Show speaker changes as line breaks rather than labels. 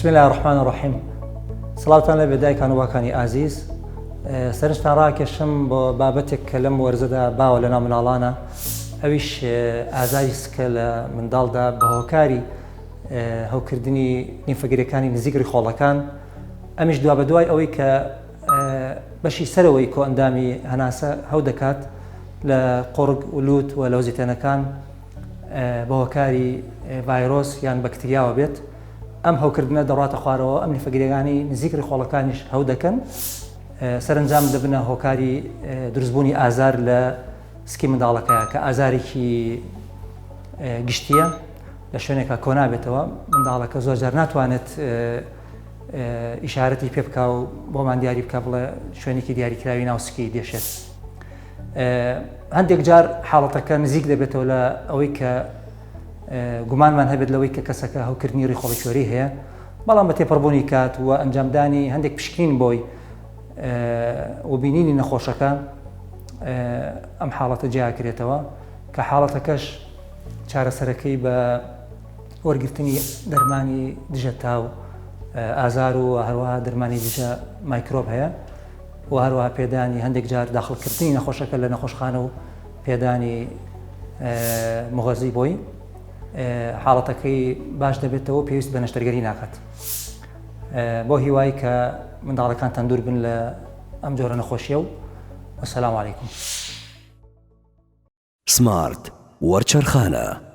بسم اللە الرحمن الرحیم سڵاوتان لەبێ دایکان و باکانی ئازیز سەرنجتان ڕاکێشم بۆ بابەتێک کە لەم وەرزەدا باوە لەناو مناڵانە ئەویش ئازاری سکە لە منداڵدا بە هۆکاری هەوکردنی نیمفەگرەکانی نزیک ڕیخۆڵەکان ئەمیش دوا بەدوای ئەوەی کە بەشی سەرەوەی کۆئەندامی هەناسە هەو دەکات لە قۆڕگ و لوت و لەوزیتەنەکان بە هۆکاری ڤایرۆس یان بەکتریاوە بێت ئەم هەوکردنە دەڕاتە خوارەوە ئەم لیفەگرێگانی نزیک ڕیخۆڵەکانیش هەو دەکەن سەرنجام دەبنە هۆکاری دروستبوونی ئازار لە سکی منداڵەکە کە ئازارێکی گشتیە لە شوێنێکا کۆنابێتەوە منداڵەکە زۆر جار ناتوانێت ئیشارەتی پێ بکا و بۆمان دیاری بکە بڵێ شوێنێکی دیاریکراوی ناو سکی دێشێت هەندێک جار حاڵەتەکە نزیک دەبێتەوە لە ئەوەی کە گومانمان هەبێت لەوەی کە کەسەکە هەوکردنی ڕیخۆڵی کوێری هەیە بەڵام بە تێپەڕبوونی کات و ئەنجامدانی هەندێک پشکنین بۆی و بینینی نەخۆشەکە ئەم حاڵەتە جیاکرێتەوە کە حاڵەتەکەش چارەسەرەکەی بە وەرگرتنی دەرمانی دژە تا و ئازار و هەروەها دەرمانی دژە مایکرۆب هەیە و هەروەها پێدانی هەندێک جار داخڵکردنی نەخۆشەکە لە نەخۆشخانە و پێدانی مغەزی بۆی حاڵەتەکەی باش دەبێتەوە پێویست بە نەشتەرگەری ناکات بۆ هیوای کە منداڵەکانتان دوور بن لە ئەم جۆرە نەخۆشیە و وەسەلام علیکم.
سمارت وەرچەرخانە.